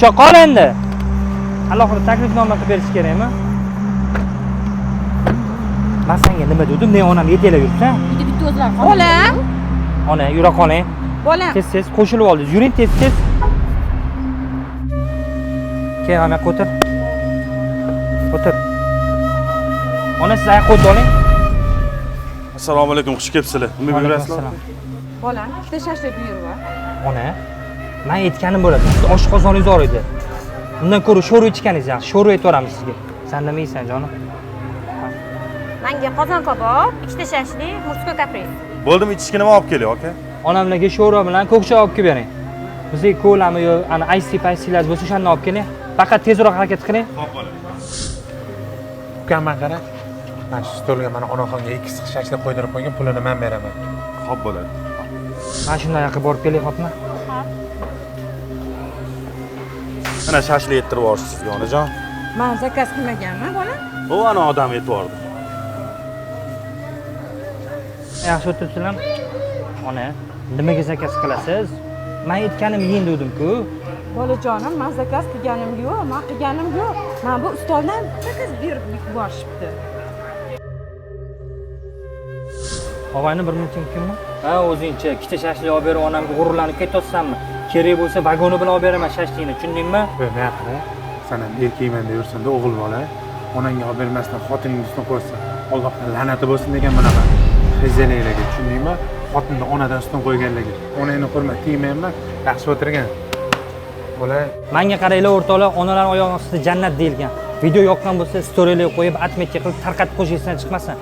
Tusha qol endi. Alohida taklifnoma qilib berish kerakmi? Man senga nima dedim? Men onam yetaklab yuribsan. Uyda bitta o'zlari. Bolam, Ona, yura qoling. Bolam. Tez tez qo'shilib oldingiz. Yuring tez tez. Kel, mana yoqqa o'tir. O'tir. Ona, siz oyoqqa o'tib oling. Assalomu alaykum, xush kelibsizlar. Nima Alaykum buyurasizlar? assalom. Bolam, ikkita shashlik buyurib. Ona, men aytganim bo'ladi. Siz oshqozoningiz og'riydi. Undan ko'ra sho'rva ichganingiz yaxshi. Sho'rva aytib sizga. San nima yeysan, jonim? Menga qozon kabob, ikkita shashlik, морской каприз. Bo'ldimi, ichishga nima olib kelay, aka? Onamlarga sho'rva bilan ko'k choy olib kelib bering. Bizga kolami yo ana ice paysilar bo'lsa, o'shandan olib keling. Faqat tezroq harakat qiling. Xo'p, bo'ladi. Ukam, man qara. Mana shu stolga mana onaxonga ikki six shashlik qo'ydirib qo'ygan, pulini man beraman. Xo'p, bo'ladi. Mana shunday yoqqa borib keling, xo'pmi? Mana shashlik yettirib yuborishdi sizga, onajon. Man zakaz qilmaganman, bolam. Bu ana odam yetib yubordi. Yaxshi o'tiribsizlarmi? Ona, nimaga zakaz qilasiz? Men aytganim yeng dedim-ku. Bolajonim, man zakaz qilganim yo'q, man qilganim yo'q. Man bu ustoldan zakaz berib yuborishibdi. Og'ayni, bir minut mumkinmi? Ha, o'zingcha ikkita shashlik olib berib onamga g'ururlanib ketyapsanmi? Kerak bo'lsa vagoni bilan olib beraman shashlikni, tushundingmi? Nima qara? San ham erkakman deb yursanda o'g'il bola, onangga olib bermasdan xotiningni ustuna qo'ysa, Allohning la'nati bo'lsin degan bunaqa. Xizzaliklarga, tushundingmi? Xotinni onadan ustun qo'yganligi. Onangni hurmat tegmayapman, yaxshi o'tirgan. Bola, Menga qaranglar o'rtoqlar, onalar oyog'i ostida jannat deyilgan. Video yoqqan bo'lsa, storylar qo'yib, отметка qilib tarqatib qo'yish esdan chiqmasin.